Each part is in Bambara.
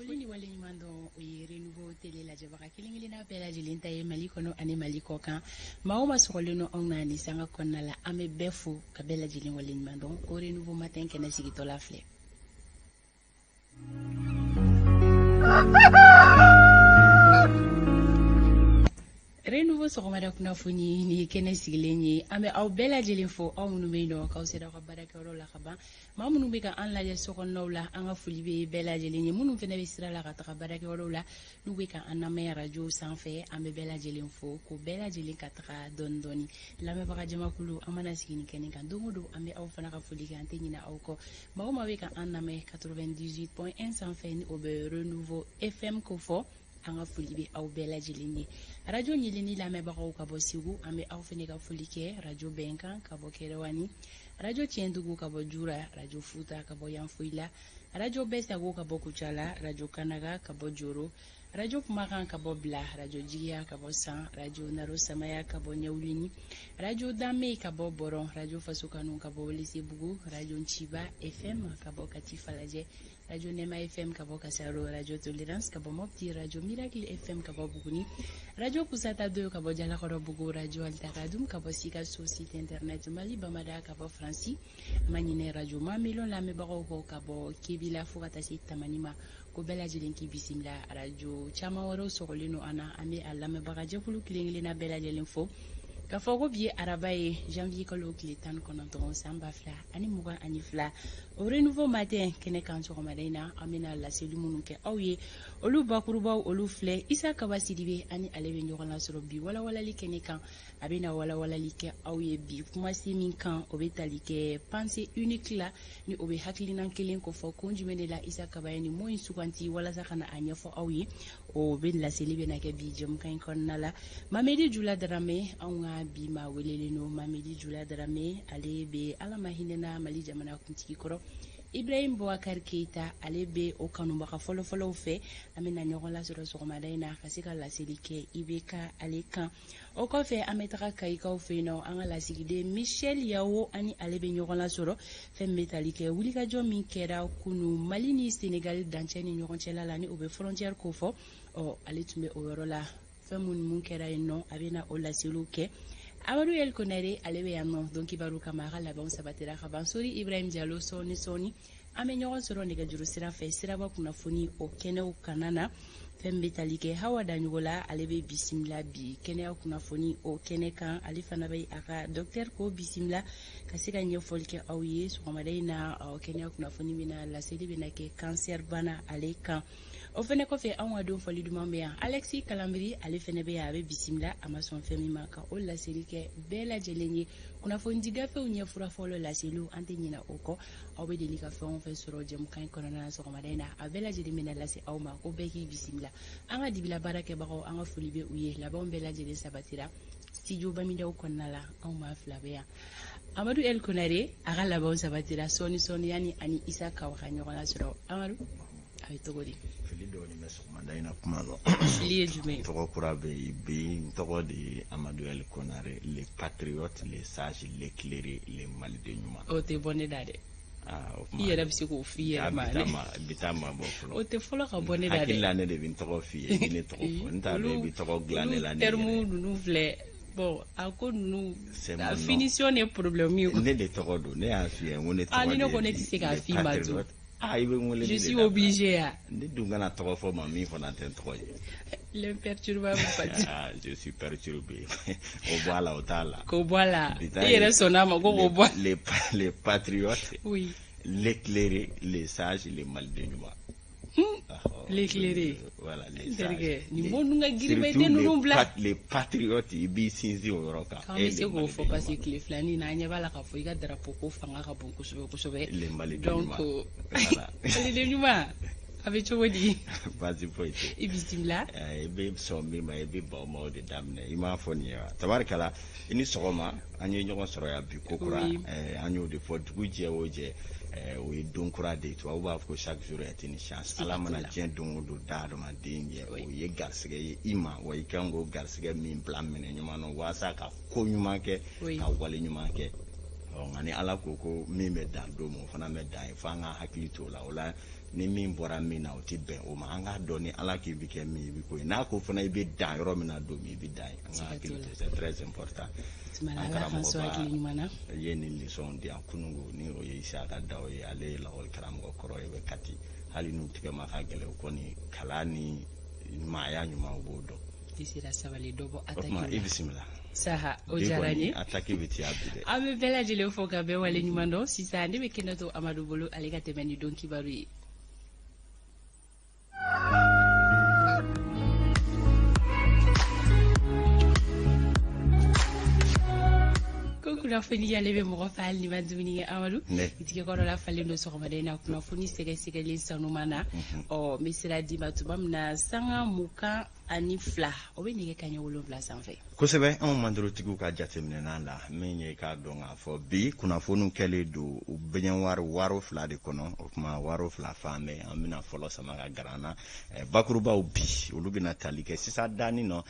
Foli ni waleɲuman dɔn, o ye Renouveau Télé lajɛbaga kelen kelenna bɛɛ lajɛlen ta ye Mali kɔnɔ ani Mali kɔ kan. Maa o maa sɔgɔlen don anw na nin sanga kɔnɔna la, an bɛ bɛɛ fo ka bɛɛ lajɛlen waleɲuman dɔn ko Renouveau Matin kɛnɛ sigitɔla filɛ. Renouveau sɔgɔmada kunnafoni ni kɛnɛ sigilen ye, an bɛ aw bɛɛ lajɛlen fo, aw minnu bɛ yen nɔ k'aw sera aw ka baarakɛyɔrɔ la ka ban, maa minnu bɛ ka an lajɛ sokɔnɔnaw la, an ka foli bɛ bɛɛ lajɛlen ye. Minnu fana bɛ sira la ka taga baarakɛyɔrɔw la, n'u bɛ ka an lamɛn arajo sanfɛ, an bɛ bɛɛ lajɛlen fo ko bɛɛ lajɛlen ka taga dɔɔni dɔɔni. Lamɛnbaga jamakulu, an mana sigi nin kɛnɛ kan don o don, an bɛ aw fana ka foli kɛ, an tɛ ɲinɛ aw kɔ. Maa o maa bɛ ka an lamɛn 98.1 sanfɛ, ni o bɛ Renouveau FM ko fɔ, an ka foli bɛ aw bɛɛ lajɛlen ye. Arajo ɲinini lamɛnbagaw ka bɔ Segu, an bɛ aw fana ka foli kɛ. Arajo Bɛnkan ka bɔ Kɛrɛwani, Arajo Tiɲɛdugu ka bɔ Jura, Arajo Futa ka bɔ Yanfoyila, Arajo Bɛɛ Sago ka bɔ Kucala, Arajo Kanaga ka bɔ Joro, Arajo Kumakan ka bɔ Bila, Arajo Jigiya ka bɔ San, Arajo Naro Samaya ka bɔ Ɲɛwulini, Arajo Danbe ka bɔ Bɔrɔn, Arajo Fasokanu ka bɔ Welesebugu, Arajo Nciba FM ka bɔ Kati Falajɛ, Radio Nema FM ka bɔ Kasaro, Radio Tolerance ka bɔ Mopti, Radio Miracle FM ka bɔ Buguni, Radio Kusata 2 ka bɔ Jalakɔrɔbugu, Radio Altakadum ka bɔ Sikaso, site internet Mali Bamada ka bɔ Faransi. Ma ɲinɛ Radio Mamelon lamɛnbagaw kɔ ka bɔ Kebila fo ka taa se Tamani ma, ko bɛɛ lajɛlen k'i bisimila. Radio caman wɛrɛw sɔgɔlen don an na, an bɛ a lamɛnbaga jɛkulu kelen kelenna bɛɛ lajɛlen fo k'a fɔ ko bi ye araba ye, janvier kalo tile 19, san 2022. O Renouveau Matin kɛnɛ kan sɔgɔmada in na, an bɛna laseli minnu kɛ aw ye, olu bakurubaw olu filɛ. Isa Kaba Sidibe, ani ale bɛ ɲɔgɔn lasɔrɔ bi walawalali kɛnɛ kan. A bɛna walawalali kɛ aw ye bi kumasi min kan, o bɛ tali kɛ pensée unique la, ni o bɛ hakilina kelen kofɔ. Kun jumɛn de la Isa Kaba ye nin mot in suganti walasa ka na a ɲɛfɔ aw ye? O bɛ laseli bɛna kɛ bi jɛmukan in kɔnɔna la. Mamedi Jula Darame, anw ka bi maa welelen don. Mamedi Jula Darame, ale bɛ Ala ma hinɛna Mali jamana kuntigi kɔrɔ Ibrahim Boubacar Keita, ale bɛ o kanubaga fɔlɔfɔlɔw fɛ. An bɛna ɲɔgɔn lasɔrɔ sɔgɔmada in na ka se ka laseli kɛ IBK ale kan. O kɔfɛ, an bɛ taga Kayikaw fɛ yen nɔ, an ka lasigiden Michel Yawo, ani ale bɛ ɲɔgɔn lasɔrɔ fɛn min bɛ tali kɛ wulikajɔ min kɛra kunu Mali ni Senegali dancɛ ni ɲɔgɔn cɛla la, ni o bɛ frontière ko fɔ. Ɔ, ale tun bɛ o yɔrɔ la, fɛn minnu kɛra yen nɔ, a bɛna o laseliw kɛ. Amadu El Konare, ale bɛ yan nɔ don kibaru kama, a ka labɛnw sabatira ka ban. Sori Ibrahim Jalo, sɔɔni sɔɔni an bɛ ɲɔgɔn sɔrɔ nɛgɛjuru sira fɛ siraba kunnafoni o kɛnɛw kana na. Fɛn bɛ tali kɛ Hawa Daɲogo la, ale bɛ bisimila bi kɛnɛya kunnafoni o kɛnɛ kan. Ale fana bɛ a ka docteur ko bisimila ka se ka ɲɛfɔli kɛ aw ye sɔgɔmada in na. Kɛnɛya kunnafoni bɛna laseli bɛna kɛ cancer bana ale kan. O fɛnɛ kɔfɛ, anw ka don fɔli duman bɛ yan. Alexis Kalanbiri, ale fɛnɛ bɛ yan, a bɛ bisimila, a ma sɔn fɛn min ma, ka o laseli kɛ bɛɛ lajɛlen ye. Kunnafoni di gafew ɲɛ fura fɔlɔ laseliw, an tɛ ɲinɛ o kɔ. Aw bɛ deli ka fɛn o fɛn sɔrɔ jɛmukan in kɔnɔna na sɔgɔmada in na, a bɛɛ lajɛlen bɛna lase aw ma, ko bɛɛ k'i bisimila. An ka dibila baarakɛbagaw, an ka foli bɛ u ye. Labanw bɛɛ lajɛlen sabatira studio Bamidaw kɔnɔna la. Anw maa fila bɛ yan. Amadu El Konare, a ka labanw sabatira. Sɔɔni sɔɔni, yanni ani Isa Kawa ka ɲɔgɔn lasɔrɔ, Amadu, a bɛ cogo di? Fili dɔɔni bɛ sɔgɔmada in na kuma la. Fili ye jumɛn ye? Tɔgɔ kura bɛ yen bi. N tɔgɔ de ye Amadu El Konare, le patriote, le sage, l'éclairé, le maliden ɲuman. O tɛ bɔ ne da dɛ. I yɛrɛ bɛ se k'o f'i yɛrɛ ma. Bi taa ma bɔ fɔlɔ. O tɛ fɔlɔ ka bɔ ne da dɛ. Hakili la ne de bɛ n tɔgɔ f'i ye, i bɛ ne tɔgɔ fɔ. N t'a dɔn i bɛ tɔgɔ dilan ne la. Ne terme ninnu filɛ, bon, a ko ninnu, a finition de problème ye. Ne de tɔgɔ don, ne y'a f'i ye n ko ne tɔgɔ. Ah, ni ne ko ne tɛ se k'a f'i ma dun? Ah, i bɛ n wele. Je suis obligé ya. Ne dun kana tɔgɔ fɔ ma min fana tɛ n tɔgɔ ye. L'imperturbable Fati. Ah, je suis perturbé. O bɔ a la, o t'a la. K'o bɔ a la. I yɛrɛ sɔnn'a ma ko k'o bɔ. Les patriotes. Oui. L'éclairé, les sages, les maliden ɲuman. L'éclairé. Voilà, les sages. Terikɛ, nin mot ninnu ka girin i tɛ ninnu bila. Les patriotes, i b'i sinsin o yɔrɔ kan. K'an bɛ se k'o fɔ parce que tile filanin na, an ɲɛ b'a la k'a fɔ i ka drapeau ko fanga ka bon kosɛbɛ kosɛbɛ. Les maliden ɲuman. Donc, maliden ɲuman, a bɛ cogo di? Baasi foyi tɛ. I bisimila. I bɛ sɔn min ma, i bɛ ban o ma, o de daminɛ. I m'a fɔ nin ye wa? Tabarikala, i ni sɔgɔma. An ye ɲɔgɔn sɔrɔ yan bi ko kura. An y'o de fɔ, dugu jɛ o jɛ, o ye don kura de ye. Tubabu b'a fɔ ko chaque jour est une chance. Ala mana diɲɛ don o don da adamaden ye, o ye garisɛgɛ ye i ma wa. I kan k'o garisɛgɛ min bila minɛ ɲuman na walasa ka ko ɲuman kɛ, ka wale ɲuman kɛ. Nka ni Ala ko ko min bɛ dan don min, o fana bɛ dan ye. Fo an ka hakili t'o la. O la, ni min bɔra min na, o tɛ bɛn o ma. An k'a dɔn, ni Ala k'i bɛ kɛ min, i bɛ ko ye. N'a ko fana i bɛ dan yɔrɔ min na don min, i bɛ dan ye. An ka hakili to, c'est très important. An karamɔgɔba ye nin leçon di yan kunungo, ni o ye Isaka Daw ye. Ale ye lakɔli karamɔgɔ kɔrɔ ye, bɛ Kati. Hali n'u tigɛ ma ka gɛlɛn, o kɔni kalan ni maaya ɲuman, u b'o dɔn. I sera sabali dɔ bɔ. O tuma, i bisimila. Saha, o diyara n ye. Attaque bɛ tiya bi dɛ. An bɛ bɛɛ lajɛlen fo ka bɛɛ wale ɲuman dɔn. Sisan ne bɛ kɛnɛ to Amadu bolo, ale ka tɛmɛ ni don kibaru ye. Ko kunnafoni ale bɛ mɔgɔ fa hali ni ma dumuni kɛ. Amadu, i tigɛ kɔrɔla falen don sɔgɔmada in na kunnafoni sɛgɛsɛgɛlen sanuman na. Ɔ, n bɛ sira d'i ma tuma min na sanga 22, o bɛ nɛgɛ kaɲɛ 7 sanfɛ. Kosɛbɛ. Anw mandorotigiw ka jateminɛna la, min ye k'a dɔn k'a fɔ bi kunnafoniw kɛlen don u bɛɲɛwari waro 2 de kɔnɔ. O tuma, waro 2 fan bɛɛ, an bɛna fɔlɔ sama ka garan na. Bakurubaw bi, olu bɛna tali kɛ sisan danni nɔ.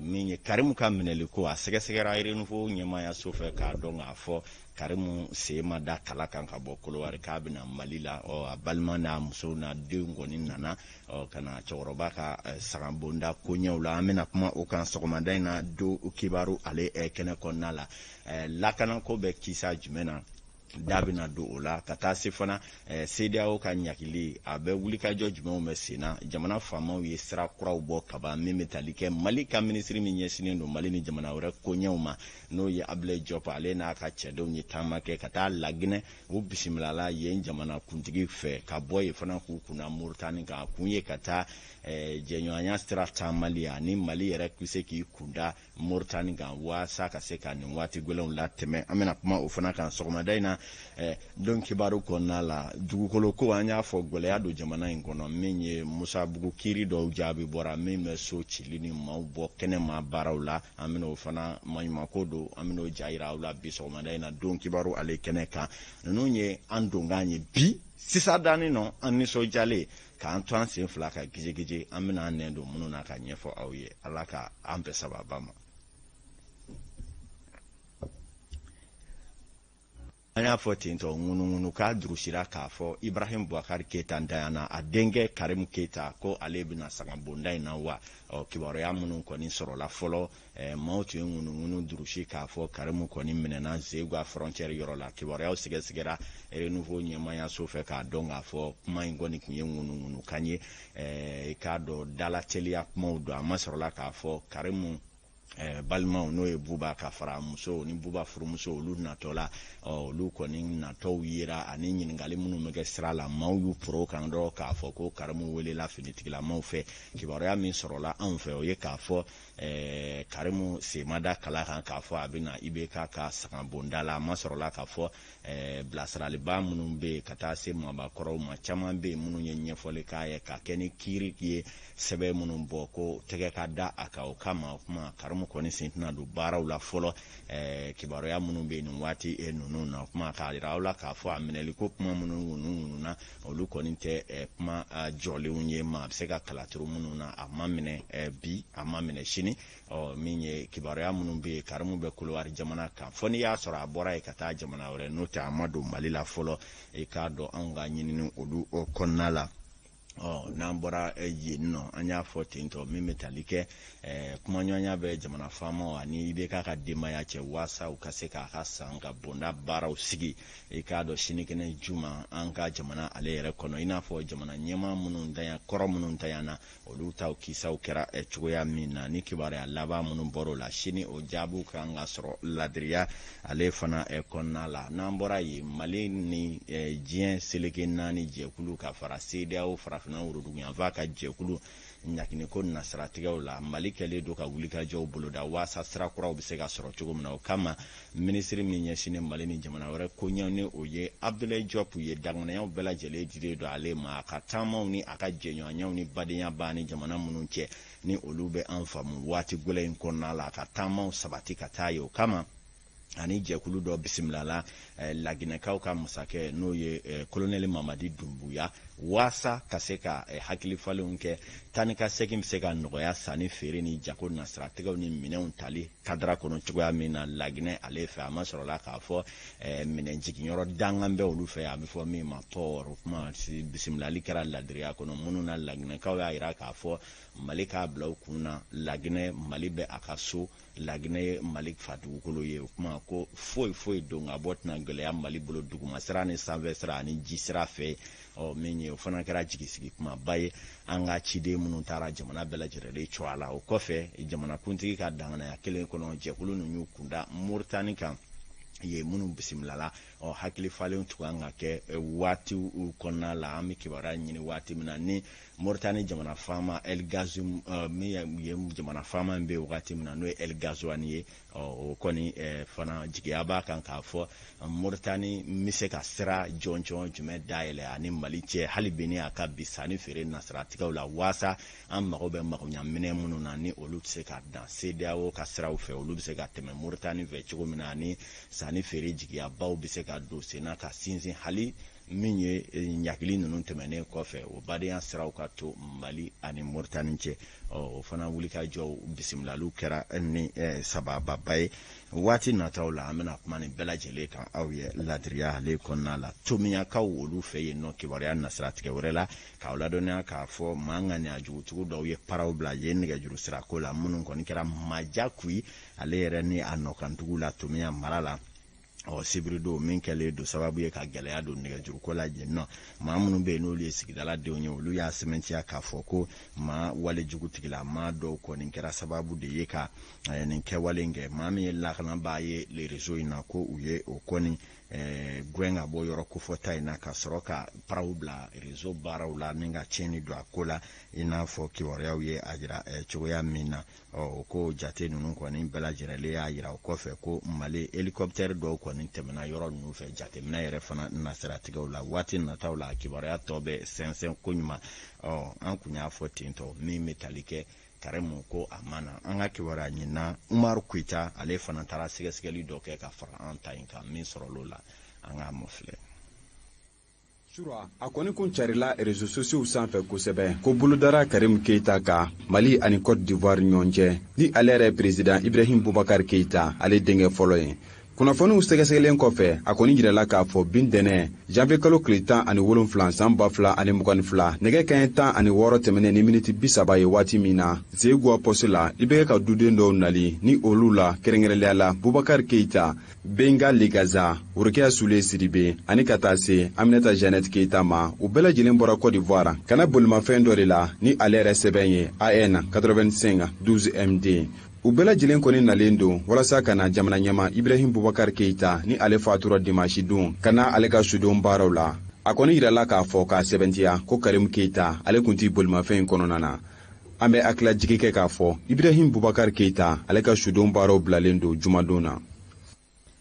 Min ye Karimu ka minɛli ko, a sɛgɛsɛgɛra Renouveau ɲɛmaayaso fɛ k'a dɔn k'a fɔ Karimu sen ma da kala kan ka bɔ Kolowari k'a bɛna Mali la. Ɔ, a balima n'a muso n'a denw kɔni nana, ɔ, ka na cɛkɔrɔba ka saganbonda koɲɛw la. An bɛna kuma o kan sɔgɔmada in na don kibaru ale kɛnɛ kɔnɔna la. Lakanako bɛ kisa jumɛn na, da bɛna don o la. Ka taa se fana CEDEAO ka ɲagili, a bɛ wulikajɔ jumɛnw bɛ sen na? Jamana faamaw ye sira kuraw bɔ kaban. Min bɛ tali kɛ Mali ka minisiri min ɲɛsinnen don Mali ni jamana wɛrɛ koɲɛw ma, n'o ye Abdoulaye Diop, ale n'a ka cɛdenw ye taama kɛ ka taa Laginɛ. U bisimilala yen jamana kuntigi fɛ. Ka bɔ yen fana, k'u kunna Moritani kan. A kun ye ka taa jɛɲɔgɔnya sira taamali ani Mali yɛrɛ bɛ se k'i kunda Moritani kan waasa ka se ka nin waati gɛlɛnw latɛmɛ. An bɛna kuma o fana kan sɔgɔmada in na don kibaru kɔnɔna la. Dugukolo ko, an y'a fɔ, gɛlɛya don jamana in kɔnɔ. Min ye Musabugu kiiri dɔw jaabi bɔra, min bɛ so cili ni maaw bɔ kɛnɛma baaraw la, an bɛna o fana maɲumanko don, an bɛna o ja yira aw la bi sɔgɔmada in na don kibaru ale kɛnɛ kan. Ninnu ye an donkan ye bi sisan danni nɔ. An nisɔndiyalen k'an to an sen fila ka gijegije, an bɛna an nɛn don minnu na ka ɲɛfɔ aw ye. Ala ka an bɛɛ sababa ma. An y'a fɔ ten tɔ, ŋunuŋunu k'a durusira k'a fɔ Ibrahim Boubacar Keita ntanyana, a denkɛ Karim Keita ko ale bɛna sagabonda in na wa. Ɔ, kibaruya minnu kɔni sɔrɔla fɔlɔ, maaw tun ye ŋunuŋunu durusi k'a fɔ Karimu kɔni minɛna Zegwa frontière yɔrɔ la. Kibaruyaw sɛgɛsɛgɛra Renouveau ɲɛmaayaso fɛ k'a dɔn k'a fɔ kuma in kɔni tun ye ŋunuŋunukan ye. I k'a dɔn, dalateliya kumaw don. A ma sɔrɔla k'a fɔ Karimu balimaw, n'o ye Buba ka fara muso ni Buba furumuso, olu natɔ la, olu kɔni natɔw yera ani ɲininkali minnu bɛ kɛ sira la, maaw y'u poro kan dɔrɔn k'a fɔ ko Karimu welela finitigilamaw fɛ. Kibaruya min sɔrɔla anw fɛ, o ye k'a fɔ Karimu sen ma da kala kan k'a fɔ a bɛna IBK ka sagabonda la. A ma sɔrɔla k'a fɔ bilasiraliba minnu bɛ yen ka taa se maabakɔrɔw ma, caman bɛ yen minnu ye ɲɛfɔli k'a ye ka kɛ ni kiiri ye, sɛbɛn minnu bɔ ko tɛgɛ ka da a kan, o kama. O kuma, Karimu kɔni sen tɛna don baaraw la fɔlɔ. Kibaruya minnu bɛ yen nin waati ninnu na, o kuma k'a jira aw la k'a fɔ a minɛli ko kuma minnu ŋunuŋununa, olu kɔni tɛ kuma jɔlenw ye. Ma a bɛ se ka kalaturu minnu na, a ma minɛ bi, a ma minɛ sini. Ɔ, min ye kibaruya minnu bɛ yen, Karimu bɛ Kolowari jamana kan, fo n'i y'a sɔrɔ a bɔra yen ka taa jamana wɛrɛ, n'o tɛ a ma don Mali la fɔlɔ. I k'a dɔn, anw ka ɲinini olu kɔnɔna la. Ɔ, n'an bɔra yen nɔ, an y'a fɔ ten tɔ, min bɛ tali kɛ kumaɲɔgɔnya bɛ jamana faamaw ani IBK ka denbaya cɛ waasa u ka se k'a ka san ka bonda baaraw sigi. I k'a dɔn, sinikɛnɛ juma, an ka jamana ale yɛrɛ kɔnɔ, i n'a fɔ jamana ɲɛmaa minnu tanya kɔrɔ minnu tanyana, olu taw kisaw kɛra cogoya min na, ni kibaruya laban minnu bɔr'o la, sini o jaabiw kan ka sɔrɔ ladiriya ale fana kɔnɔna la. N'an bɔra yen, Mali ni diɲɛ seleke 4 jɛkulu ka fara CEDEAO, farafinna woroduguyanfan ka jɛkulu, ɲakiniko nasiratigɛw la, Mali kɛlen don ka wulikajɔw boloda waasa sira kuraw bɛ se ka sɔrɔ cogo min na. O kama, minisiri min ɲɛsinnen Mali ni jamana wɛrɛ koɲɛw, ni o ye Abdoulaye Diop ye, danganiyaw bɛɛ lajɛlen dilen don ale ma a ka taamaw ni a ka jɛɲɔgɔnyaw ni badenya b'a ni jamana minnu cɛ, ni olu bɛ an faamu waati gɛlɛn in kɔnɔna la, a ka taamaw sabati ka taa ye. O kama, Ani jɛkulu dɔ bisimilala Laginɛkaw ka masakɛ, n'o ye Kolonɛli Mamadi Dunbuya, waasa ka se ka hakilifalenw kɛ, taa ni ka segin bɛ se ka nɔgɔya sanni feere ni jago nasiratigɛw ni minɛnw tali kadara kɔnɔ cogoya min na Laginɛ ale fɛ. A ma sɔrɔla k'a fɔ minɛn jiginyɔrɔ dangan bɛ olu fɛ, a bɛ fɔ min ma port. O kuma bisimilali kɛra ladiriya kɔnɔ minnu na, Laginɛkaw y'a jira k'a fɔ Mali k'a bila u kun na, Laginɛ, Mali bɛ a ka so, Laginɛ ye Mali fa dugukolo ye. O kuma ko foyi foyi don ka bɔ tɛna gɛlɛya Mali bolo duguma sira ni sanfɛ sira ani ji sira fɛ. Ɔ min ye, o fana kɛra jigisigi kumaba ye an ka ciden minnu taara jamana bɛɛ lajɛlen cogoya la. O kɔfɛ, jamanakuntigi ka danganaya kelen kɔnɔ, jɛkulu ninnu y'u kunda Moritani kan ye minnu bisimilala. Ɔ hakili falen tun kan ka kɛ waatiw kɔnɔna la, an bɛ kibaruya ɲini waati min na ni Moritani jamana faama El Gazi, min ye jamana faama min bɛ wagati min na, n'o ye El Gazuwani ye. Ɔ o kɔni fana jigiya b'a kan k'a fɔ Moritani bɛ se ka sira jɔnjɔn jumɛn dayɛlɛ ani Mali cɛ hali bi ni a ka bi sanni feere nasiratigɛw la, waasa an mago bɛ magoɲaminɛ minnu na, ni olu tɛ se ka dan CEDEAO ka siraw fɛ, olu bɛ se ka tɛmɛ Moritani fɛ cogo min na, ani sanni feere jigiyabaw bɛ se ka don sen na ka sinsin hali min ye ɲagili ninnu tɛmɛnen kɔfɛ, o badenya siraw ka to Mali ani Moritani cɛ. Ɔ o fana wulikajɔw bisimilaliw kɛra ni sabababa ye. Waati nataw la, an bɛna kuma nin bɛɛ lajɛlen kan aw ye ladiriya ale kɔnɔna la. Tomiyakaw olu fɛ yen nɔ, kibaruya nasiratigɛ wɛrɛ la, k'aw ladɔnniya k'a fɔ maa ŋaniya jugujugu dɔw ye paraw bila yen nɛgɛjuru sirako la, minnu kɔni kɛra Majakui ale yɛrɛ ni a nɔkandugu la Tomiya mara la. Ɔ sibiridon min kɛlen don sababu ye ka gɛlɛya don nɛgɛjuruko la yen nɔ, maa minnu bɛ yen n'olu ye sigidala denw ye, olu y'a sɛmɛntiya k'a fɔ ko maa walejugu tigila maa dɔw kɔni kɛra sababu de ye ka nin kɛwale in kɛ. Maa min ye lakanabaa ye réseau in na, ko u ye o kɔni gɛn ka bɔ yɔrɔ kofɔta in na, ka sɔrɔ ka paraw bila réseau baaraw la ni ka tiɲɛni don a ko la, i n'a fɔ kibaruyaw ye a jira cogoya min na. Ɔ o ko jate ninnu kɔni bɛɛ lajɛlen y'a jira o kɔfɛ ko Mali hélicoptère dɔw kɔni tɛmɛna yɔrɔ ninnu fɛ jateminɛ yɛrɛ fana nasiratigɛw la. Waati nataw la, kibaruya tɔ bɛ sɛnsɛn koɲuman. Ɔ an kun y'a fɔ ten tɔ, min bɛ tali kɛ Karimu ko a ma na, an ka kibaruya ɲinina Umaru Koyita, ale fana taara sɛgɛsɛgɛli dɔ kɛ ka fara an ta in kan. Min sɔrɔl'o la, an k'a mɔfilɛ. Sura a kɔni kun carila réseaux sociaux sanfɛ kosɛbɛ ko bolodara Karim Keita ka Mali ani Côte d'Ivoire ɲɔgɔn cɛ, ni ale yɛrɛ président Ibrahim Boubacar Keita ale denkɛ fɔlɔ ye. Kunnafoniw sɛgɛsɛgɛlen kɔfɛ, a kɔni jirala k'a fɔ bin dɛnɛ janvier kalo tile 17 san 2022, nɛgɛ kaɲɛ 16 tɛmɛnen ni miniti 30 ye waati min na, Zeguwa poste la, i bɛ kɛ ka duden dɔw nali ni olu la, kɛrɛnkɛrɛnnenya la Boubacar Keita, Benga Legaza, Rokeya Sule Sidibe ani ka taa se Aminata Jeannette Keita ma. U bɛɛ lajɛlen bɔra Côte d'Ivoire ka na bolimafɛn dɔ de la ni ale yɛrɛ sɛbɛn ye AN 85 12 MD. U bɛɛ lajɛlen kɔni nalen don walasa ka na jamana ɲɛma Ibrahim Boubacar Keita, ni ale fatura dimanche don, ka na ale ka sudon baaraw la. A kɔni yirala k'a fɔ k'a sɛbɛntiya ko Karim Keita ale kun ti bolimafɛn in kɔnɔna na. An bɛ hakililajigi kɛ k'a fɔ Ibrahim Boubacar Keita ale ka sudon baaraw bilalen don jumadon na.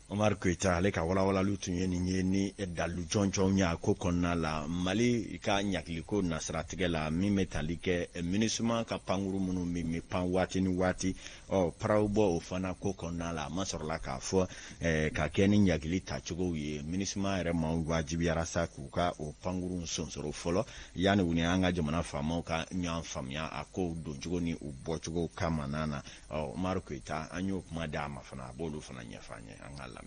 Omar Koyita ale ka walawalaliw tun ye nin ye ni dalu jɔnjɔnw ye a ko kɔnɔna la. Mali ka ɲakiliko nasiratigɛ la, min bɛ tali kɛ MINUSMA ka pankuru minnu bɛ pan waati ni waati, ɔ paraw bɔ o fana ko kɔnɔna la, a ma sɔrɔla k'a fɔ ka kɛ ni ɲagili tacogow ye, MINUSMA yɛrɛ ma wajibiyara sa k'u ka o pankuru sonsoro fɔlɔ yanni u ni an ka jamana faamaw ka ɲɔgɔn faamuya a kow doncogo ni u bɔcogo kama na. Ɔ Umaru Koyita, an y'o kuma d'a ma fana, a b'olu fana ɲɛfɔ an ye, an k'a lamɛn.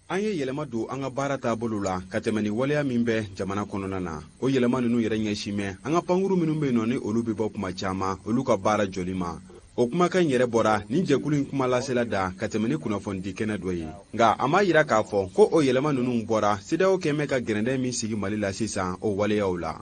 An ye yɛlɛma don an ka baara taabolo la ka tɛmɛ ni waleya min bɛ jamana kɔnɔna na. O yɛlɛma ninnu yɛrɛ ɲɛsin bɛ an ka pankuru minnu bɛ yen nɔ, ni olu bɛ bɔ kuma caman, olu ka baara jɔli ma. O kumakan in yɛrɛ bɔra nin jɛkulu in kuma lasela da ka tɛmɛ ni kunnafonidi kɛnɛ dɔ ye, nka a m'a yira k'a fɔ ko o yɛlɛma ninnu bɔra CEDEAO kɛn bɛ ka gɛrɛndɛ min sigi Mali la sisan, o waleyaw la.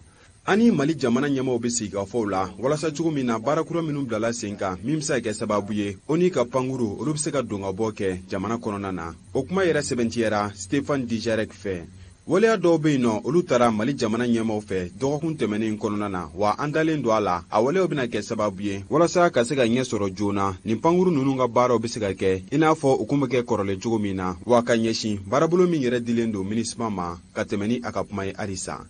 An ni Mali jamana ɲɛmaaw bɛ sigikafɔw la walasa cogo min na baara kura minnu bilala sen kan, min bɛ se ka kɛ sababu ye ONU ka pankuru olu bɛ se ka don ka bɔ kɛ jamana kɔnɔna na. O kuma yɛrɛ sɛbɛntiyara Stéphane Dujarric fɛ. Waleya dɔw bɛ yen nɔ, olu taara Mali jamana ɲɛmaaw fɛ dɔgɔkun tɛmɛnen kɔnɔna na, wa an dalen don a la, a waleyaw bɛna kɛ sababu ye walasa ka se ka ɲɛ sɔrɔ joona, nin pankuru ninnu ka baaraw bɛ se ka kɛ i n'a fɔ u kun bɛ kɛ kɔrɔlen cogo min na, wa ka ɲɛsin baarabolo min yɛrɛ dilen don MINUSMA ma ka tɛmɛ ni a ka kuma ye halisa.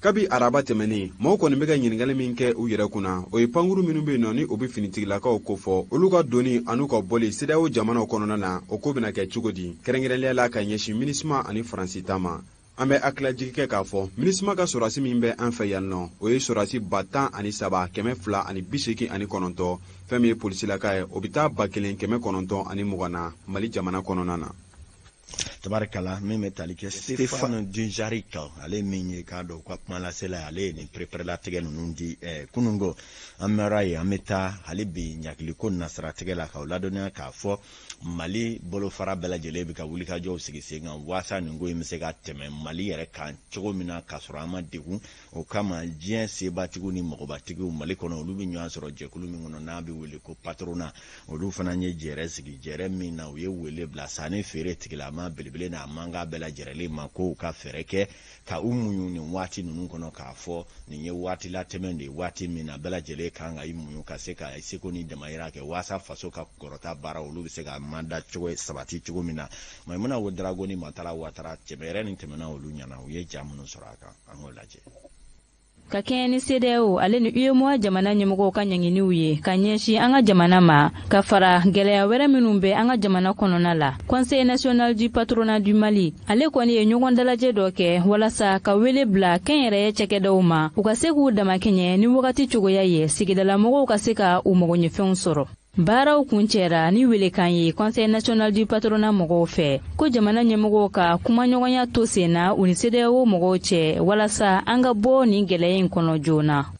Kabi araba tɛmɛnen, maaw kɔni bɛ ka ɲininkali min kɛ u yɛrɛ kunna, o ye pankuru minnu bɛ yen nɔ ni o bɛ finitigilakaw kofɔ, olu ka donni an'u ka bɔli CEDEAO jamanaw kɔnɔna na, o ko bɛna kɛ cogo di, kɛrɛnkɛrɛnnenya la ka ɲɛsin MINUSMA ani Faransi ta ma. An bɛ hakililajigi kɛ k'a fɔ MINUSMA ka sɔrɔdasi min bɛ an fɛ yan nɔ, o ye sɔrɔdasi 13,289. Fɛn min ye polisilaka ye, o bɛ taa 1,920 na Mali jamana kɔnɔna na. Tabarikala, min bɛ tali kɛ Stéphane Dujarric, ale min ye k'a dɔn u ka kumalasela ye, ale ye nin pereperelatigɛ ninnu di kununko. An bɔra yen, an bɛ taa hali bi ɲakiliko nasiratigɛ la, k'aw ladɔnniya k'a fɔ Mali bolofara bɛɛ lajɛlen bɛ ka wulikajɔw sigi sen kan waasa nin ko in bɛ se ka tɛmɛ Mali yɛrɛ kan cogo min na k'a sɔrɔ an ma degun. O kama, diɲɛ sebatigiw ni mɔgɔbatigiw Mali kɔnɔ, olu bɛ ɲɔgɔn sɔrɔ jɛkulu min kɔnɔ n'a bɛ wele ko patronat, olu fana ye jɛrɛ sigi, jɛrɛ min na u ye wele bila sanni feere tigilama belebele n'a mankan bɛɛ lajɛlen ma, ko u ka fɛɛrɛ kɛ ka u muɲu nin waati ninnu kɔnɔ, k'a fɔ nin ye waati latɛmɛ de ye, waati min na bɛɛ lajɛlen kan ka i muɲu ka se ka seko ni damayira kɛ waasa faso ka kɔrɔta baara, olu bɛ se ka manda cogo sabati cogo min na. Maimuna Ouedraogo ni Matala Watara cɛmɛ yɛrɛ nin tɛmɛna olu ɲɛna, u ye ja minnu sɔrɔ a kan, an k'o lajɛ. Ka kɛɲɛ ni CEDEAO ale ni UEMOA jamana ɲɛmɔgɔw ka ɲanginiw ye ka ɲɛsin an ka jamana ma, ka fara gɛlɛya wɛrɛ minnu bɛ an ka jamana kɔnɔna la, Conseil national du patronat du Mali ale kɔni ye ɲɔgɔn dalajɛ dɔ kɛ walasa ka wele bila kɛnyɛrɛye cakɛdaw ma, u ka se k'u damakɛɲɛ ni wagati cogoya ye, sigidalamɔgɔw ka se ka u magoɲɛfɛnw sɔrɔ. Baaraw kuncɛra ni welekan ye Conseil national du patronat mɔgɔw fɛ ko jamana ɲɛmɔgɔw ka kumaɲɔgɔnya to sen na u ni CEDEAO mɔgɔw cɛ, walasa an ka bɔ nin gɛlɛya in kɔnɔ joona.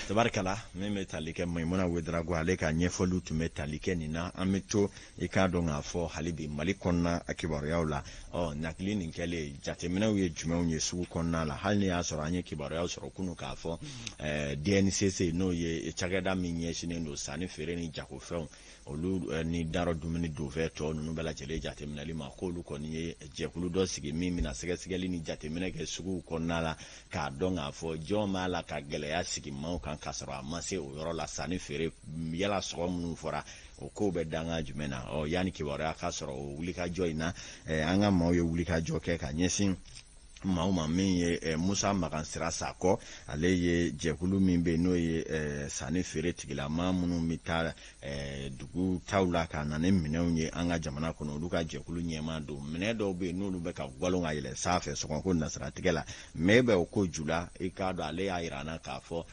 Tabarikala, min bɛ tali kɛ Maimuna Ouedraogo, ale ka ɲɛfɔliw tun bɛ tali kɛ nin na. An bɛ to i k'a dɔn k'a fɔ hali bi Mali kɔnɔna a kibaruyaw la. Ɔ nakili nin kɛlen, jateminɛw ye jumɛnw ye sugu kɔnɔna la, hali ni y'a sɔrɔ an ye kibaruyaw sɔrɔ kunun k'a fɔ DNCC, n'o ye cakɛda min ɲɛsinnen don sanni feere ni jagofɛnw olu ni darɔ dumuni donfɛn tɔ ninnu bɛɛ lajɛlen jateminɛli ma, k'olu kɔni ye jɛkulu dɔ sigi min bɛna sɛgɛsɛgɛli ni jateminɛ kɛ suguw kɔnɔna la, k'a dɔn k'a fɔ jɔn b'a la ka gɛlɛya sigi maaw kan k'a sɔrɔ a ma se o yɔrɔ la. Sanni feere yala sɔgɔ minnu fɔra, o kow bɛ danga jumɛn na? Ɔ yanni kibaruya ka sɔrɔ o wulikajɔ in na, an ka maaw ye wulikajɔ kɛ ka ɲɛsin maaw ma. Min ye Musa Magansira Sakɔ, ale ye jɛkulu min bɛ yen n'o ye sanni feere tigilama minnu bɛ taa dugu taw la ka na ni minɛnw ye an ka jamana kɔnɔ, olu ka jɛkulu ɲɛmaa don. Minɛn dɔw bɛ yen n'olu bɛ ka galon ka yɛlɛ sanfɛ sɔgɔko nasiratigɛ la, mɛ bɛ o ko ju la. I k'a dɔn, ale y'a yira an na k'a fɔ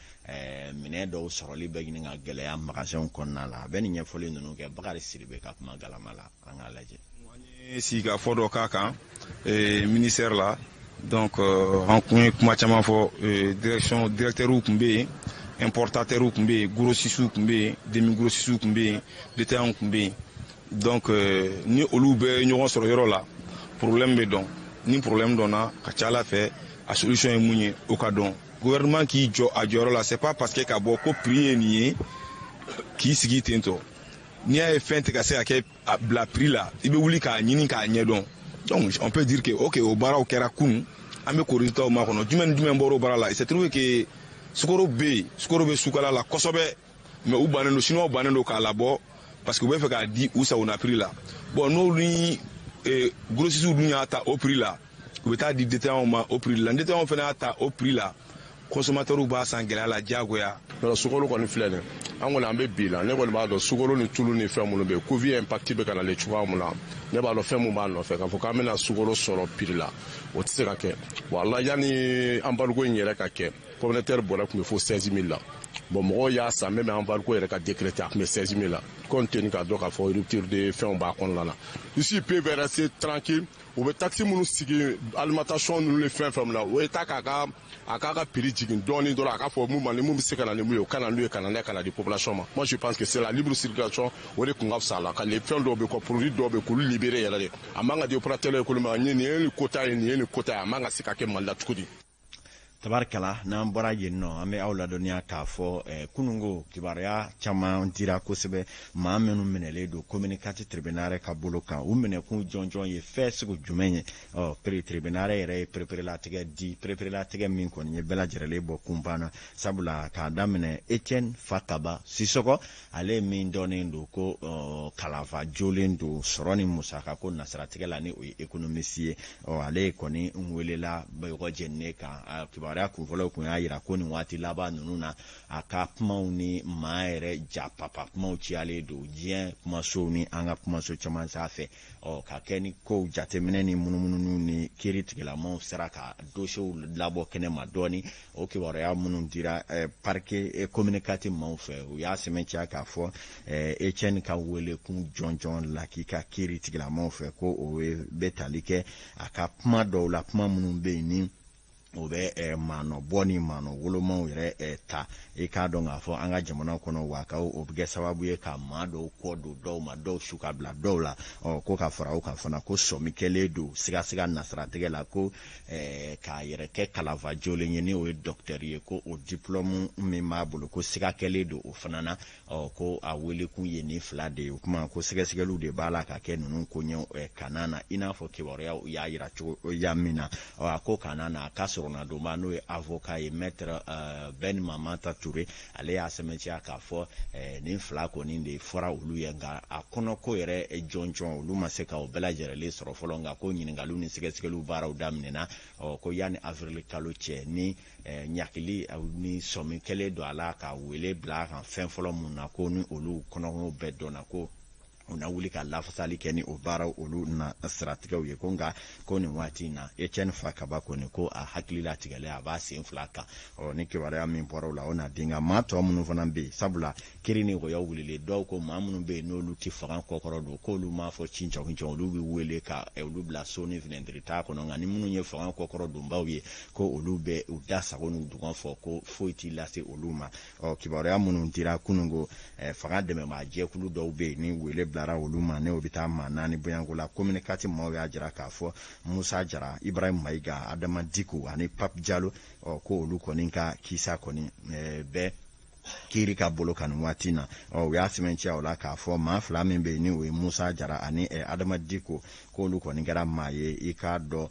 minɛn dɔw sɔrɔli bɛ ɲini ka gɛlɛya magasinw kɔnɔna la. A bɛ nin ɲɛfɔli ninnu kɛ Bakari Sidibe ka kuma galama la, an k'a lajɛ. Sigikafɔ dɔ k'a kan ministère la. Donc an kun ye kuma caman fɔ, direction directeurw tun bɛ yen, importateurs tun bɛ yen, grossistes tun bɛ yen, demi grossistes tun bɛ yen, détaillants tun bɛ yen. Donc ni olu bɛ ɲɔgɔn sɔrɔ yɔrɔ la, problème bɛ dɔn. Ni problème dɔnna, ka ca ala fɛ, a solution ye mun ye, o ka dɔn. Gouvernement k'i jɔ a jɔyɔrɔ la, c'est pas parce que ka bɔ ko prix ye nin ye k'i sigi ten tɔ. N'i y'a ye fɛn tɛ ka se ka kɛ a bila prix la, i bɛ wuli k'a ɲini k'a ɲɛdɔn. Donc on peut dire que ok, o baaraw kɛra kunun, an bɛ k'o résultat makɔnɔ. Jumɛn ni jumɛn bɔra o baara la? Il s'est trouvé que sukaro bɛ yen, sukaro bɛ sukala la kosɛbɛ, mais u bannen don, chinois bannen don k'a labɔ parce que u bɛ fɛ k'a di u sagona prix la. Bon, n'olu ni grossistes dun y'a ta o prix la, u bɛ taa di détaillants ma o prix la. Détaillants fana y'a ta o prix la, consommateurs b'a san gɛlɛya la diyagoya. Yɔrɔ sukaro kɔni filɛ nin, an kɔni an bɛ bi la, ne kɔni b'a dɔn sukaro ni tulu ni fɛn minnu bɛ yen, Covid impact bɛ ka nalen cogoya min na, ne b'a dɔn fɛn mun b'a nɔfɛ. K'a fɔ k'an bɛna sukaro sɔrɔ prix la, o tɛ se ka kɛ. Wala yanni embargo in yɛrɛ ka kɛ, pomme de terre bɔrɛ tun bɛ fo 16 000 la. Bon, mɔgɔw y'a san même embargo yɛrɛ ka décréter, a tun bɛ 16 000 la, compte tenu k'a dɔn k'a fɔ rupture de fɛnw b'a kɔnɔna na. Ici, ils peuvent rester tranquille. U bɛ taxe minnu sigi alimentation ninnu ni fɛn fɛn na, o ye ta k'a ka a k'a ka prix jigin dɔɔni dɔrɔn, a k'a fɔ mun ma ni mun bɛ se ka na ni mun ye, o ka na n'u ye, ka na n'a ye, ka na di population ma. Moi, je pense que c'est la libre circulation, o de kun ka fisa a la. Ka fɛn dɔw bɛ kɔ, produit dɔw bɛ k'olu libérer yɛrɛ de, a man ka di opérateur économique ma. Nin ye nin quota ye, nin ye nin quota ye, a man ka se ka kɛ Mali la cogo di? Tabarikala, n'an bɔra yen nɔ, an bɛ aw ladɔnniya k'a fɔ kununko kibaruya caman dira kosɛbɛ. Maa minnu minɛlen don commune 4 tribunal ka bolo kan, u minɛkun jɔnjɔn ye fɛn sugu jumɛn ye? Ɔ pere tribunal yɛrɛ ye pereperelatigɛ di, pereperelatigɛ min kɔni ye bɛɛ lajɛlen bɔ kunpan na, sabula k'a daminɛ Etienne Fakaba Sisɔkɔ, ale min dɔnnen don ko kalanfa jolen don sɔrɔ ni musaka ko nasiratigɛ la, ni o ye économiste ye. Ɔ ale kɔni n welela yɔgɔ jeninen kan. Kibaruya Kibaruya kunfɔlɔw kun y'a yira ko nin waati laban ninnu na, a ka kumaw ni maa yɛrɛ ja papa kumaw ciyalen don diɲɛ kumasow ni an ka kumaso caman sanfɛ. Ɔ, ka kɛ ni kow jateminɛ ni munumununiw ni kiiri tigilamaw sera ka dossiers labɔ kɛnɛ ma dɔɔni. O kibaruya minnu dira parquet commune 4 maaw fɛ, u y'a sɛmɛntiya k'a fɔ Etienne ka welekun jɔnjɔn lakika kiiri tigilamaw fɛ, ko o bɛ tali kɛ a ka kuma dɔw la, kuma minnu bɛ yen ni o bɛ maanɔbɔ ni maanɔ wolomaw yɛrɛ ta. I k'a dɔn k'a fɔ an ka jamana kɔnɔ, wa ka o bɛ kɛ sababu ye ka maa dɔw kɔ don dɔw ma, dɔw su ka bila dɔw la. Ɔ, ko ka fara o kan fana, ko sɔmi kɛlen don sigasiga nasiratigɛ la, ko k'a yɛrɛ kɛ kalanfa jolen ye, ni o ye docteur ye, ko o diplôme min b'a bolo, ko siga kɛlen don o fana na. Ɔ, ko a welekun ye nin fila de ye. O kuma ko sɛgɛsɛgɛliw de b'a la ka kɛ ninnu koɲɛw kana na, i n'a fɔ kibaruyaw y'a yira cogo ya min na. Ɔ, a ko kana na, a ka sɔrɔnadonba, n'o ye avocat ye, maître Ben Mamata Touré, ale y'a sɛmɛntiya k'a fɔ nin fila kɔni de fɔra olu ye, nka a kɔnɔko yɛrɛ jɔnjɔn, olu ma se ka o bɛɛ lajɛlen sɔrɔ fɔlɔ. Nka ko ɲininkaliw ni sɛgɛsɛgɛliw baaraw daminɛna. Ɔ, ko yanni avril kalo cɛ, ni ɲakili ni sɔmi kɛlen don a la ka wele bila a kan fɛn fɔlɔ mun na, ko ni olu kɔnɔko bɛɛ dɔnna, ko u na wuli ka lafasali kɛ ni o baaraw olu na siratigɛw ye. Ko nka ko nin waati in na, Etienne Fakaba kɔni, ko a hakili latigɛlen, a b'a sen fila kan. Ɔ, ni kibaruya min bɔra o la, o na den. Nka maa tɔ minnu fana bɛ yen, sabula kiiri ni wɔyɔ wulilen, dɔw ko maa minnu bɛ yen n'olu tɛ fanga kɔkɔrɔ don, k'olu m'a fɔ cincɔn cincɔn, olu bɛ wele ka olu bila so ni finɛtiri t'a kɔnɔ. Nka ni minnu ye fanga kɔkɔrɔ donbaw ye, ko olu bɛ u da sago n'u dugɔ fɔ, ko foyi t'i lase olu ma. Ɔ, kibaruya minnu dira kununko, fanga dɛmɛbaa jɛkulu dɔw bɛ yen ni wele bilara olu ma, ne o bɛ taa maa 4 bonyanko la. Commune 4 maaw y'a jira k'a fɔ Musa Jara, Ibrahim Mayiga, Adama Diko ani Pap Jalo, ɔ, ko olu kɔni ka kisa kɔni bɛɛ kiiri ka bolo kan nin waati na. Ɔ, u y'a sɛmɛntiya o la k'a fɔ maa fila min bɛ yen, ni o ye Musa Jara ani Adama Diko, k'olu kɔni kɛra maa ye, i k'a dɔn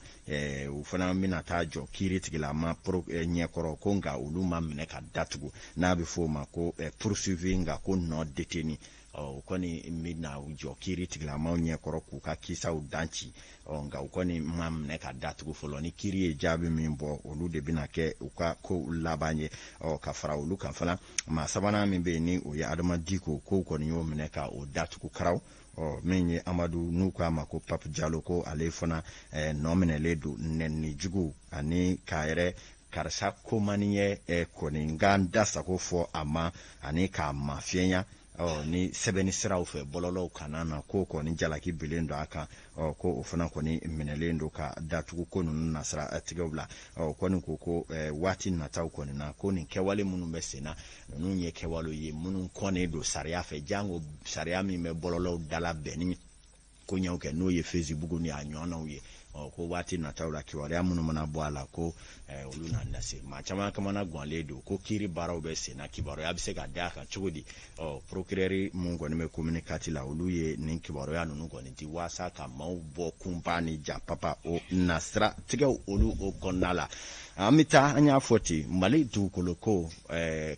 u fana bɛna taa jɔ kiiri tigilama ɲɛkɔrɔ. Ko nka olu ma minɛ ka datugu, n'a bɛ f'o ma ko poursuivi, nka ko non détenu. Ɔ, u kɔni bɛna u jɔ kiiri tigilamaw ɲɛkɔrɔ k'u ka kisaw dan ci. Ɔ, nka u kɔni ma minɛ ka datugu fɔlɔ. Ni kiiri ye jaabi min bɔ, olu de bɛna kɛ u ka ko laban ye. Ɔ, ka fara olu kan fana, maa sabanan min bɛ yen, ni o ye Adama Diko, kow kɔni y'o minɛ ka o datugu karaw. Ɔ, min ye Amadu, n'u k'a ma ko Pap Jalo, ko ale fana nɔ minɛlen don nɛnini jugu ani k'a yɛrɛ karisa komaniɲɛ kɔni n ka n da sago fɔ a ma ani k'a mafiɲɛya, ɔ, ni sɛbɛnni siraw fɛ bɔlɔlɔw kana na, ko kɔni jalaki bilen don a kan. Ɔ, ko o fana kɔni minɛlen don ka datugu ko ninnu nasira tigɛw la. Ɔ, kɔni ko waati nataw kɔni na, ko nin kɛwale minnu bɛ sen na, ninnu ye kɛwalew ye minnu kɔnnen don sariya fɛ, jango sariya min bɛ bɔlɔlɔw dala bɛn ni koɲɛw kɛ, n'o ye Facebook ni a ɲɔgɔnnaw ye. Ɔ, ko waati nataw la, kibaruya minnu mana bɔ a la, ko olu na lase. Maa caman kamana ganlen don ko kiiri baaraw bɛ sen na, kibaruya bɛ se ka da a kan cogo di? Ɔ, procureur mun kɔni bɛ commune 4 la, olu ye nin kibaruya ninnu kɔni di waasa ka maaw bɔ kunba ni ja papa o nasira tigɛw olu o kɔnɔna la. An bɛ taa, an y'a fɔ ten, Mali dugukolo ko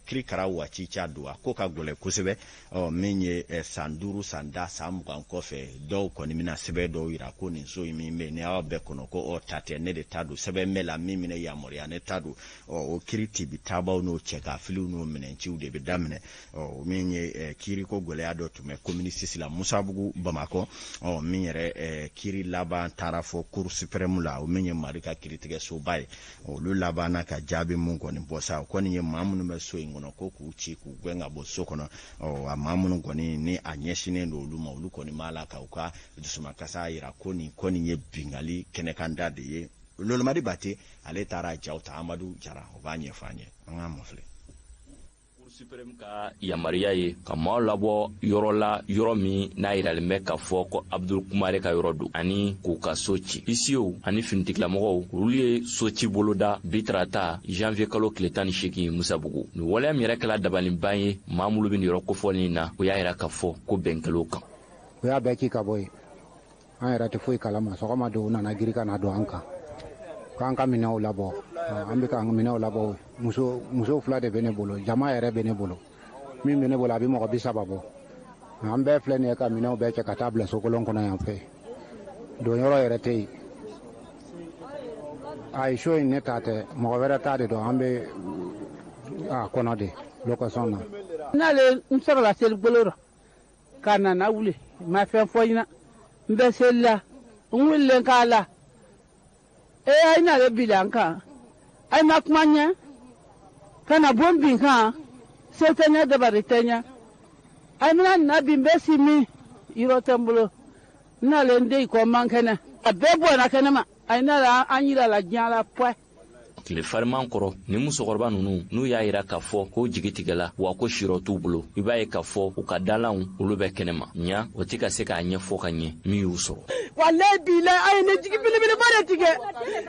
kirikara waati ca don, a ko ka gɛlɛn kosɛbɛ. Ɔ, min ye san 5, san 10, san 20 kɔfɛ, dɔw kɔni bɛna sɛbɛn dɔw yira ko nin so in min bɛ yen, ni aw bɛɛ kɔnɔ ko ɔ ta tɛ, ne de ta don, sɛbɛn bɛ la min bɛ ne yamaruya, ne ta don. Ɔ, o kiiri tibi taabaw n'o cɛ ka filiw n'o minɛnciw de bɛ daminɛ. Ɔ, min ye kiiriko gɛlɛya dɔ tun bɛ commune 6 la, Musabugu, Bamakɔ. Ɔ, min yɛrɛ kiiri laban taara fɔ Cour suprême la, o min ye Mali ka kiiritigɛsoba ye, olu labanna ka jaabi mun kɔni bɔ sa, o kɔni ye maa minnu bɛ so in kɔnɔ, ko k'u ci k'u gɛn ka bɔ so kɔnɔ. Ɔ, a maa minnu kɔni ni a ɲɛsinnen don olu ma, olu kɔni b'a la ka u ka dusumakasa yira ko nin kɔni ye bingali kɛnɛkanda de ye. Lolomadi Bate, ale taara jaw ta Amadu Jara, o b'a ɲɛfɔ an ye, an k'a mafilɛ. Suprême ka yamaruya ye ka maaw labɔ yɔrɔ la, yɔrɔ min n'a yiralen bɛ k'a fɔ ko Abdul Kumare ka yɔrɔ don, ani k'u ka so ci. Huissierw ani finitigilamɔgɔw, olu ye so ci boloda bi tarata janvier kalo tile 18 Musabugu. Nin waleya min yɛrɛ kɛla dabaliban ye maa minnu bɛ nin yɔrɔ kofɔlen in na, o y'a yira k'a fɔ ko bɛn kɛl'o kan. U y'a bɛɛ ci ka bɔ yen, an yɛrɛ tɛ foyi kalama. Sɔgɔma don, u nana giri ka na don an kan k'an ka minɛnw labɔ. An bɛ k'an minɛnw labɔ. Muso 2 de bɛ ne bolo, jama yɛrɛ bɛ ne bolo, min bɛ ne bolo a bɛ mɔgɔ 30 bɔ. An bɛɛ filɛ nin ye ka minɛnw bɛɛ cɛ ka taa bila sokolon kɔnɔ yan fɛ, don yɔrɔ yɛrɛ tɛ yen. Ayi, so in ne ta tɛ, mɔgɔ wɛrɛ ta de don. An bɛ a kɔnɔ de location na. N'ale n sɔrɔla seligolo rɔ ka nana wuli, n ma fɛn fɔ ɲɛna, n bɛ seli la, n wulilen k'a la ee, a ye n'ale bili an kan, a ye ma kuma ɲɛ ka na bon bin kan, se tɛ ɲɛ, dabari tɛ ɲɛ. A ye bɛna na bin, n bɛ si min yɔrɔ tɛ n bolo. N nalen n den kɔ man kɛnɛ, a bɛɛ bɔnna kɛnɛ ma. A ye n'ale an yira la diɲɛ la pɔɛ. Tile fariman kɔrɔ, ni musokɔrɔba ninnu n'u y'a yira k'a fɔ ko jigi tigɛla wa ko sirɔ t'u bolo, i b'a ye k'a fɔ u ka dalanw olu bɛ kɛnɛma ɲa, o tɛ ka se k'a ɲɛfɔ ka ɲɛ min y'u sɔrɔ. Walayi bilayi, a ye ne jigi belebeleba de tigɛ.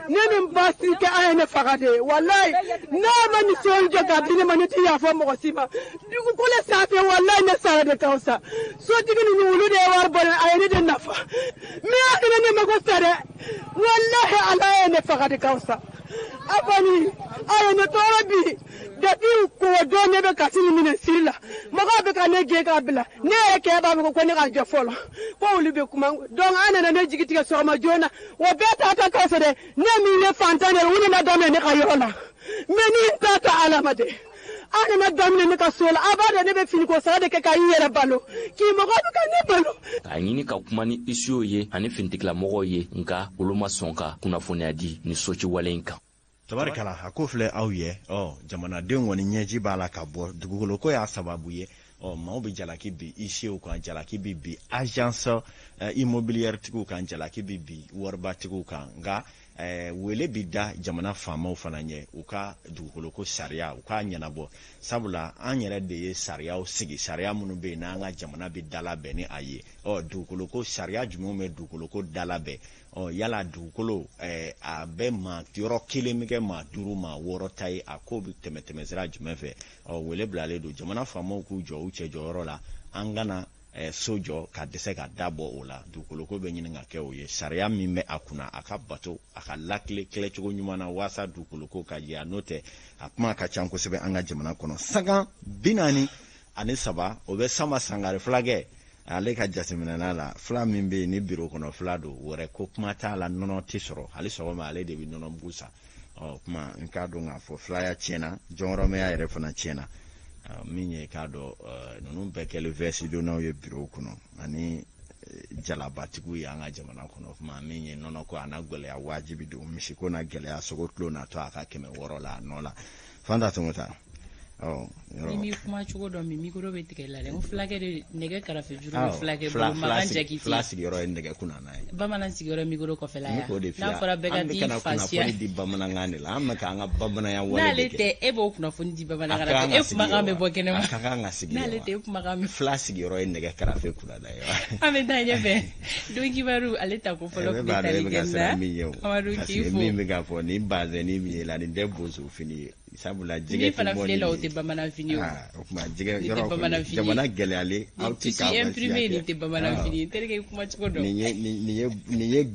Ne ni n ba si kɛ, a ye ne faga de. Walayi, n'a ma nin so in jɔ k'a di ne ma, ne tɛ yafa mɔgɔ si ma dugukolo sanfɛ. Walayi, ne sara de ka fisa. Sotigi ninnu, olu de ye wari bɔ, a ye ne de nafa. Min y'a kɛ ne mako sa dɛ. Walahi, ala ye ne faga de ka fisa. A kɔni a ye ne tɔɔrɔ bi depuis k'o don, ne bɛ kasi ni minɛ siri la. Mɔgɔw bɛ ka ne gɛn k'a bila. Ne yɛrɛ kɛ b'a fɔ ko ne ka jɔ fɔlɔ, ko olu bɛ kuma. Donc an nana ne jigi tigɛ sɔgɔma joona, o bɛɛ ta ta kɔfɛ dɛ, ne min ye fantan de ye, u nana daminɛ ne ka yɔrɔ la. Mais ni n ta ta ala ma dɛ, an nana daminɛ ne ka so la. A b'a dɔn ne bɛ finiko sara de kɛ ka i yɛrɛ balo, k'i mɔgɔ bɛ ka ne balo. K'a ɲini ka kuma ni isiw ye ani finitigilamɔgɔw ye, nka olu ma sɔn ka kunnafoniya di ni sociwale in kan. Tabarikala, a ko filɛ aw ye. Ɔ jamanadenw kɔni ɲɛji b'a la ka bɔ, dugukolo ko y'a sababu ye. Ɔ maaw bɛ jalaki bi huissiers kan, jalaki bi bi agence immobilière tigiw kan, jalaki bi bi waribatigiw kan. Nka wele bi da jamana faamaw fana ɲɛ, u ka dugukoloko sariya u k'a ɲɛnabɔ, sabula an yɛrɛ de ye sariyaw sigi, sariya minnu bɛ yen n'an ka jamana bɛ dalabɛn ni a ye. Ɔ dugukoloko sariya jumɛnw bɛ dugukoloko dalabɛn? Ɔ yala dugukolo a bɛ maa yɔrɔ kelen bɛ kɛ maa 5, maa 6 ta ye, a ko bɛ tɛmɛ tɛmɛsira jumɛn fɛ? Ɔ wele bilalen don jamana faamaw k'u jɔ u cɛ jɔyɔrɔ la. An kana so jɔ ka dɛsɛ ka da bɔ o la. Dugukoloko bɛ ɲini ka kɛ o ye, sariya min bɛ a kunna, a ka bato, a ka lakile kɛlɛcogo ɲuman na, waasa dugukoloko ka jɛya. N'o tɛ, a kuma ka ca kosɛbɛ an ka jamana kɔnɔ. Sangan 43, o bɛ Sama Sangare fulakɛ ale ka jateminɛna la. Fila min bɛ yen ni biro kɔnɔ fila don, wɛrɛ ko kuma t'a la, nɔnɔ tɛ sɔrɔ hali sɔgɔma, ale de bɛ nɔnɔ mugu san. Ɔ kuma n k'a dɔn k'a fɔ filaya tiɲɛna, jɔnkɔrɔmɛya yɛrɛ fana tiɲɛna. Min ye k'a dɔn, ninnu bɛɛ kɛlen veste donnaw ye biro kɔnɔ ani jalabatigiw ye an ka jamana kɔnɔ. Kuma min ye nɔnɔ ko a n'a gɛlɛya wajibi don, misiko n'a gɛlɛya, sogo tulo n'a to a ka 600 la a nɔ la. Fanta Tɔmɔta. Ni m'i kuma cogo dɔn min, micro bɛ tigɛ la dɛ. N fulakɛ de nɛgɛ karafe juru bɛ fulakɛ bolo, Makan Jakite. Fila sigiyɔrɔ ye nɛgɛ kunna n'a ye. Bamanan sigiyɔrɔ micro kɔfɛla ya. N'a fɔra bɛɛ ka t'i fa siya. An bɛ kana kunnafoni di bamanankan de la, an bɛ k'an ka bamananya wale de kɛ. N'ale tɛ, e b'o kunnafoni di bamanankan na, e kumakan bɛ bɔ kɛnɛma. A ka kan ka sigi. N'ale tɛ, e kumakan bɛ. Fila sigiyɔrɔ ye nɛgɛ karafe kunna n'a ye. An bɛ taa ɲɛfɛ. Don kibaru ale ta ko fɔlɔ tun bɛ tali kɛ nin na. Amadu k'i fo. Min bɛ k'a fɔ nin bazɛnni min ye la, nin tɛ bozo fini ye. Sabula jɛgɛ tɛ bɔ ni o tɛ bamanan fini ye. O tuma jɛgɛ yɔrɔ jamana gɛlɛyalen, aw tɛ k'a imprimé, nin tɛ bamanan fini ye. N terikɛ, kuma cogo dɔn. Nin ye